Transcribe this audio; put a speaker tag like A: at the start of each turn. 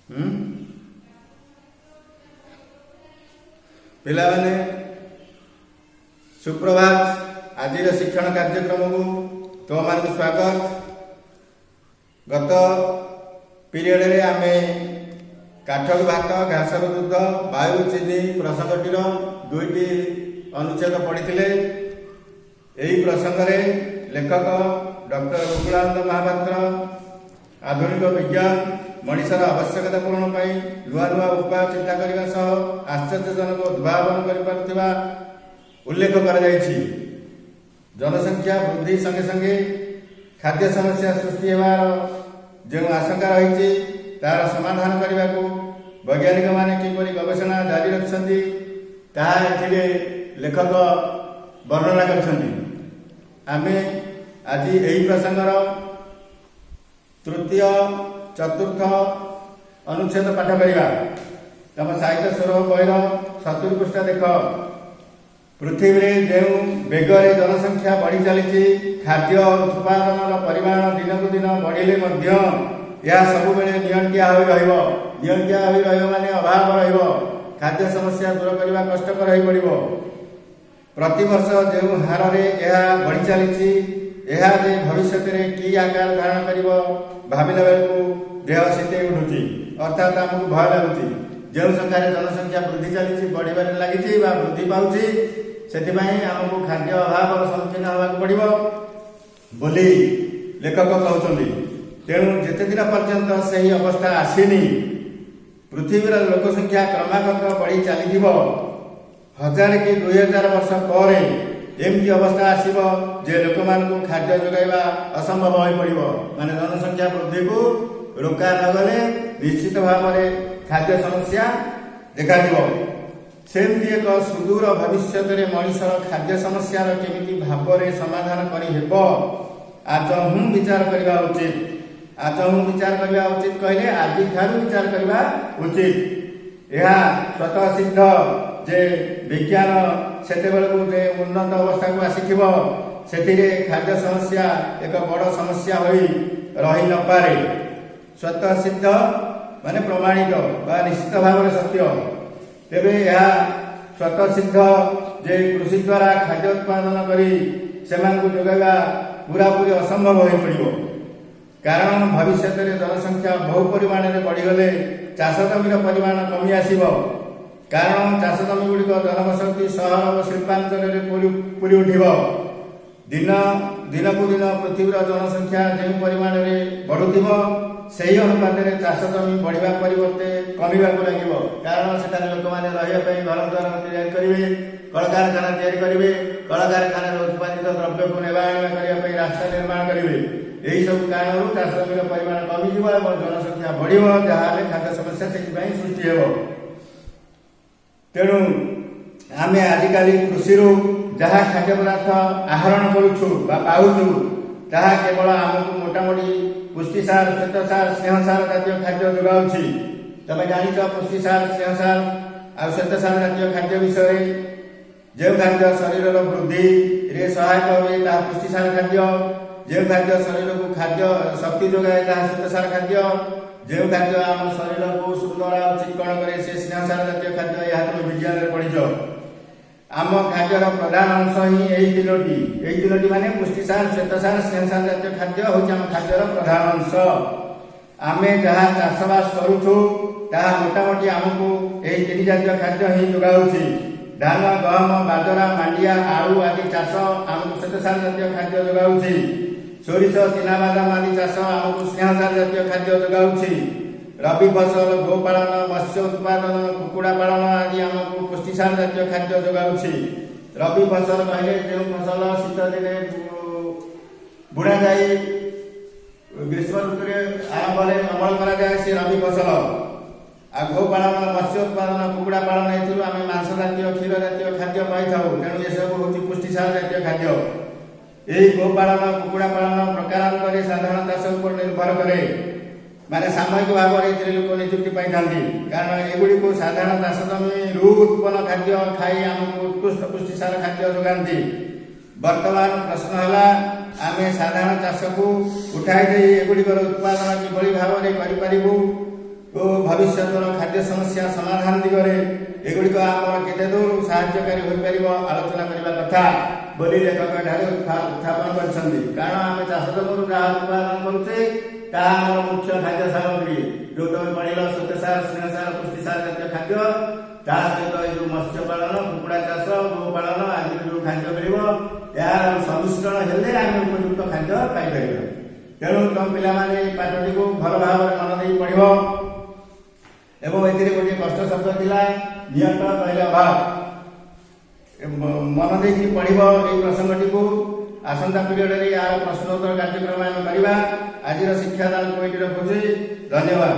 A: ହୁଁ? ପିଲାମାନେ, ସୁପ୍ରଭାତ। ଆଜିର ଶିକ୍ଷଣ କାର୍ଯ୍ୟକ୍ରମକୁ ତୁମମାନଙ୍କୁ ସ୍ୱାଗତ। ଗତ ପିରିୟଡ଼ରେ ଆମେ କାଠରୁ ଭାତ, ଘାସରୁ ଦୁଧ, ବାୟୁ ଚିନି ପ୍ରସଙ୍ଗଟିର ଦୁଇଟି ଅନୁଚ୍ଛେଦ ପଢ଼ିଥିଲେ। ଏହି ପ୍ରସଙ୍ଗରେ ଲେଖକ ଡକ୍ଟର ଗୋକୁଳାନନ୍ଦ ମହାପାତ୍ର ଆଧୁନିକ ବିଜ୍ଞାନ ମଣିଷର ଆବଶ୍ୟକତା ପୂରଣ ପାଇଁ ନୂଆ ନୂଆ ଉପାୟ ଚିନ୍ତା କରିବା ସହ ଆଶ୍ଚର୍ଯ୍ୟଜନକ ଉଦ୍ଭାବନ କରିପାରୁଥିବା ଉଲ୍ଲେଖ କରାଯାଇଛି। ଜନସଂଖ୍ୟା ବୃଦ୍ଧି ସଙ୍ଗେ ସଙ୍ଗେ ଖାଦ୍ୟ ସମସ୍ୟା ସୃଷ୍ଟି ହେବାର ଯେଉଁ ଆଶଙ୍କା ରହିଛି, ତାହାର ସମାଧାନ କରିବାକୁ ବୈଜ୍ଞାନିକମାନେ କିପରି ଗବେଷଣା ଜାରି ରଖିଛନ୍ତି, ତାହା ଏଥିରେ ଲେଖକ ବର୍ଣ୍ଣନା କରିଛନ୍ତି। ଆମେ ଆଜି ଏହି ପ୍ରସଙ୍ଗର ତୃତୀୟ, ଚତୁର୍ଥ ଅନୁଚ୍ଛେଦ ପାଠ କରିବା। ତମ ସାହିତ୍ୟ ସ୍ୱର ବହିର 70 ପୃଷ୍ଠା ଦେଖ। ପୃଥିବୀରେ ଯେଉଁ ବେଗରେ ଜନସଂଖ୍ୟା ବଢ଼ି ଚାଲିଛି, ଖାଦ୍ୟ ଉତ୍ପାଦନର ପରିମାଣ ଦିନକୁ ଦିନ ବଢ଼ିଲେ ମଧ୍ୟ ଏହା ସବୁବେଳେ ନିଅଣ୍ଟିଆ ହୋଇ ରହିବ। ନିଅଣ୍ଟିଆ ହୋଇ ରହିବ ମାନେ ଅଭାବ ରହିବ। ଖାଦ୍ୟ ସମସ୍ୟା ଦୂର କରିବା କଷ୍ଟକର ହୋଇପଡ଼ିବ। ପ୍ରତିବର୍ଷ ଯେଉଁ ହାରରେ ଏହା ବଢ଼ି ଚାଲିଛି, ଏହା ଯେ ଭବିଷ୍ୟତରେ କି ଆକାର ଧାରଣ କରିବ, ଭାବିଲା ବେଳକୁ ଦେହ ଶୀତେଇ ଉଠୁଛି। ଅର୍ଥାତ୍ ଆମକୁ ଭୟ ଲାଗୁଛି। ଯେଉଁ ସଂଖ୍ୟାରେ ଜନସଂଖ୍ୟା ବୃଦ୍ଧି ଚାଲିଛି, ବଢ଼ିବାରେ ଲାଗିଛି ବା ବୃଦ୍ଧି ପାଉଛି, ସେଥିପାଇଁ ଆମକୁ ଖାଦ୍ୟ ଅଭାବର ସମ୍ମୁଖୀନ ହେବାକୁ ପଡ଼ିବ ବୋଲି ଲେଖକ କହୁଛନ୍ତି। ତେଣୁ ଯେତେ ଦିନ ପର୍ଯ୍ୟନ୍ତ ସେହି ଅବସ୍ଥା ଆସିନି, ପୃଥିବୀର ଲୋକ ସଂଖ୍ୟା କ୍ରମାଗତ ବଢ଼ି ଚାଲିଥିବ। 1000 କି 2000 ବର୍ଷ ପରେ ଏମିତି ଅବସ୍ଥା ଆସିବ ଯେ ଲୋକମାନଙ୍କୁ ଖାଦ୍ୟ ଯୋଗାଇବା ଅସମ୍ଭବ ହୋଇପଡ଼ିବ। ମାନେ ଜନସଂଖ୍ୟା ବୃଦ୍ଧିକୁ ରୋକା ନଗଲେ ନିଶ୍ଚିତ ଭାବରେ ଖାଦ୍ୟ ସମସ୍ୟା ଦେଖାଯିବ। ସେମିତି ଏକ ସୁଦୂର ଭବିଷ୍ୟତରେ ମଣିଷର ଖାଦ୍ୟ ସମସ୍ୟାର କେମିତି ଭାବରେ ସମାଧାନ କରିହେବ, ଆଜ ହିଁ ବିଚାର କରିବା ଉଚିତ। ଆଜ ହିଁ ବିଚାର କରିବା ଉଚିତ କହିଲେ ଆଜିଠାରୁ ବିଚାର କରିବା ଉଚିତ। ଏହା ସ୍ୱତଃ ସିଦ୍ଧ ଯେ ବିଜ୍ଞାନ ସେତେବେଳକୁ ଯେ ଉନ୍ନତ ଅବସ୍ଥାକୁ ଆସିଥିବ, ସେଥିରେ ଖାଦ୍ୟ ସମସ୍ୟା ଏକ ବଡ଼ ସମସ୍ୟା ହୋଇ ରହି ନପାରେ। ସ୍ୱତଃ ସିଦ୍ଧ ମାନେ ପ୍ରମାଣିତ ବା ନିଶ୍ଚିତ ଭାବରେ ସତ୍ୟ। ତେବେ ଏହା ସ୍ୱତଃ ସିଦ୍ଧ ଯେ କୃଷି ଦ୍ୱାରା ଖାଦ୍ୟ ଉତ୍ପାଦନ କରି ସେମାନଙ୍କୁ ଯୋଗାଇବା ପୁରାପୁରି ଅସମ୍ଭବ ହୋଇପଡ଼ିବ। କାରଣ ଭବିଷ୍ୟତରେ ଜନସଂଖ୍ୟା ବହୁ ପରିମାଣରେ ବଢ଼ିଗଲେ ଚାଷ ଜମିର ପରିମାଣ କମି ଆସିବ। କାରଣ ଚାଷ ଜମି ଗୁଡ଼ିକ ଜନବସତି, ସହର ଓ ଶିଳ୍ପାଞ୍ଚଳରେ ପୂରି ପୂରି ଉଠିବ। ଦିନକୁ ଦିନ ପୃଥିବୀର ଜନସଂଖ୍ୟା ଯେଉଁ ପରିମାଣରେ ବଢ଼ୁଥିବ, ସେହି ଅନୁପାତରେ ଚାଷ ଜମି ବଢ଼ିବା ପରିବର୍ତ୍ତେ କମିବାକୁ ଲାଗିବ। କାରଣ ସେଠାରେ ଲୋକମାନେ ରହିବା ପାଇଁ ଘର ଦ୍ୱାର ତିଆରି କରିବେ, କଳକାରଖାନା ତିଆରି କରିବେ, କଳକାରଖାନାରେ ଉତ୍ପାଦିତ ଦ୍ରବ୍ୟକୁ ନେବା ଆଣିବା କରିବା ପାଇଁ ରାସ୍ତା ନିର୍ମାଣ କରିବେ। ଏହି ସବୁ କାରଣରୁ ଚାଷ ଜମିର ପରିମାଣ କମିଯିବ ଏବଂ ଜନସଂଖ୍ୟା ବଢ଼ିବ। ଯାହାହେଲେ ଖାଦ୍ୟ ସମସ୍ୟା ସେଥିପାଇଁ ସୃଷ୍ଟି ହେବ। ତେଣୁ ଆମେ ଆଜିକାଲି କୃଷିରୁ ଯାହା ଖାଦ୍ୟ ପଦାର୍ଥ ଆହରଣ କରୁଛୁ ବା ପାଉଛୁ, ତାହା କେବଳ ଆମକୁ ମୋଟାମୋଟି ପୁଷ୍ଟିସାର, ଶ୍ୱେତସାର, ସ୍ନେହସାର ଜାତୀୟ ଖାଦ୍ୟ ଯୋଗାଉଛି। ତମେ ଜାଣିଛ ପୁଷ୍ଟିସାର, ସ୍ନେହସାର ଆଉ ଶ୍ୱେତସାର ଜାତୀୟ ଖାଦ୍ୟ ବିଷୟରେ। ଯେଉଁ ଖାଦ୍ୟ ଶରୀରର ବୃଦ୍ଧିରେ ସହାୟକ ହୁଏ, ତାହା ପୁଷ୍ଟିସାର ଖାଦ୍ୟ। ଯେଉଁ ଖାଦ୍ୟ ଶରୀରକୁ ଖାଦ୍ୟ ଶକ୍ତି ଯୋଗାଏ, ତାହା ଶ୍ୱେତସାର ଖାଦ୍ୟ। ଯେଉଁ ଖାଦ୍ୟ ଆମ ଶରୀରକୁ ସୁନ୍ଦର ଆଉ ଚିକ୍କଣ କରେ, ସେ ସ୍ନେହସାର ଜାତୀୟ ଖାଦ୍ୟ। ଏହା ତୁମେ ବିଜ୍ଞାନରେ ପଢିଛ। ଆମ ଖାଦ୍ୟର ପ୍ରଧାନ ଅଂଶ ହିଁ ଏହି ତିନୋଟି। ଏହି ତିନୋଟି ମାନେ ପୁଷ୍ଟିସାର, ଶ୍ୱେତସାର, ସ୍ନେହସାର ଜାତୀୟ ଖାଦ୍ୟ ହେଉଛି ଆମ ଖାଦ୍ୟର ପ୍ରଧାନ ଅଂଶ। ଆମେ ଯାହା ଚାଷବାସ କରୁଛୁ, ତାହା ମୋଟାମୋଟି ଆମକୁ ଏହି ତିନି ଜାତୀୟ ଖାଦ୍ୟ ହିଁ ଯୋଗାଉଛି। ଧାନ, ଗହମ, ବାଜରା, ମାଣ୍ଡିଆ, ଆଳୁ ଆଦି ଚାଷ ଆମକୁ ଶ୍ୱେତସାର ଜାତୀୟ ଖାଦ୍ୟ ଯୋଗାଉଛି। ସୋରିଷ, ଚିନାବାଦାମ ଆଦି ଚାଷ ଆମକୁ ସ୍ନେହସାର ଜାତୀୟ ଖାଦ୍ୟ ଯୋଗାଉଛି। ରବି ଫସଲ, ଗୋପାଳନ, ମତ୍ସ୍ୟ ଉତ୍ପାଦନ, କୁକୁଡ଼ା ପାଳନ ଆଦି ଆମକୁ ପୁଷ୍ଟିସାର ଜାତୀୟ ଖାଦ୍ୟ ଯୋଗାଉଛି। ରବି ଫସଲ କହିଲେ ଯେଉଁ ଫସଲ ଶୀତ ଦିନେ ବୁଣାଯାଇ ଗ୍ରୀଷ୍ମ ଋତୁରେ ଆରମ୍ଭରେ ଅମଳ କରାଯାଏ, ସେ ରବି ଫସଲ। ଆଉ ଗୋପାଳନ, ମତ୍ସ୍ୟ ଉତ୍ପାଦନ, କୁକୁଡ଼ା ପାଳନ, ଏଥିରୁ ଆମେ ମାଂସ ଜାତୀୟ, କ୍ଷୀର ଜାତୀୟ ଖାଦ୍ୟ ପାଇଥାଉ। ତେଣୁ ଏସବୁ ହେଉଛି ପୁଷ୍ଟିସାର ଜାତୀୟ ଖାଦ୍ୟ। ଏହି ଗୋପାଳନ, କୁକୁଡ଼ା ପାଳନ ପ୍ରକାରାନ୍ତରେ ସାଧାରଣ ଚାଷ ଉପରେ ନିର୍ଭର କରେ। ମାନେ ସାମୟିକ ଭାବରେ ଏଥିରେ ଲୋକ ନିଯୁକ୍ତି ପାଇଥାନ୍ତି। କାରଣ ଏଗୁଡ଼ିକୁ ସାଧାରଣ ଚାଷ ଜମିରୁ ଉତ୍ପନ୍ନ ଖାଦ୍ୟ ଖାଇ ଆମକୁ ଉତ୍କୃଷ୍ଟ ପୁଷ୍ଟିସାର ଖାଦ୍ୟ ଯୋଗାନ୍ତି। ବର୍ତ୍ତମାନ ପ୍ରଶ୍ନ ହେଲା, ଆମେ ସାଧାରଣ ଚାଷକୁ ଉଠାଇ ଦେଇ ଏଗୁଡ଼ିକର ଉତ୍ପାଦନ କିଭଳି ଭାବରେ କରିପାରିବୁ ଓ ଭବିଷ୍ୟତରେ ଜନସଂଖ୍ୟା ବୃଦ୍ଧି ଭବିଷ୍ୟତର ଖାଦ୍ୟ ସମସ୍ୟା ସମାଧାନ ଦିଗରେ ଏଗୁଡ଼ିକ ଆମର କେତେ ଦୂର ସାହାଯ୍ୟକାରୀ ହୋଇପାରିବ, ଆଲୋଚନା କରିବା କଥା ବୋଲି ଲେଖକ ଏଠାରେ ଉତ୍ଥାପନ କରିଛନ୍ତି। କାରଣ ଆମେ ଚାଷ ଜମିରୁ ଯାହା ଉତ୍ପାଦନ କରୁଛେ, ତାହା ଆମର ମୁଖ୍ୟ ଖାଦ୍ୟ ସାମଗ୍ରୀ। ଯୋଉ ତମେ ପଢିଲ, ଶ୍ୱେତସାର, ସ୍ନେହସାର, ପୁଷ୍ଟିସାର ଜାତୀୟ ଖାଦ୍ୟ, ତା ସହିତ ଏଇ ଯୋଉ ମତ୍ସ୍ୟ ପାଳନ, କୁକୁଡ଼ା ଚାଷ, ଗୋ ପାଳନ ଆଦିରୁ ଯୋଉ ଖାଦ୍ୟ ମିଳିବ, ଏହାର ସମ୍ମିଶ୍ରଣ ହେଲେ ଆମେ ଉପଯୁକ୍ତ ଖାଦ୍ୟ ପାଇପାରିବା। ତେଣୁ ତମ ପିଲାମାନେ ଏଇ ପାଠଟିକୁ ଭଲ ଭାବରେ ମନ ଦେଇ ପଢିବ ଏବଂ ଏଥିରେ ଗୋଟିଏ କଷ୍ଟ ଶବ୍ଦ ଥିଲା, ନିଅଣ୍ଟ କହିଲେ ଅଭାବ। ମନ ଦେଇକି ପଢିବ ଏଇ ପ୍ରସଙ୍ଗଟିକୁ। ଆସନ୍ତା ପିରିୟଡ଼ରେ ଏହାର ପ୍ରଶ୍ନୋତ୍ତର କାର୍ଯ୍ୟକ୍ରମ ଆମେ କରିବା। ଆଜିର ଶିକ୍ଷାଦାନକୁ ଏଇଠି ରଖୁଛି। ଧନ୍ୟବାଦ।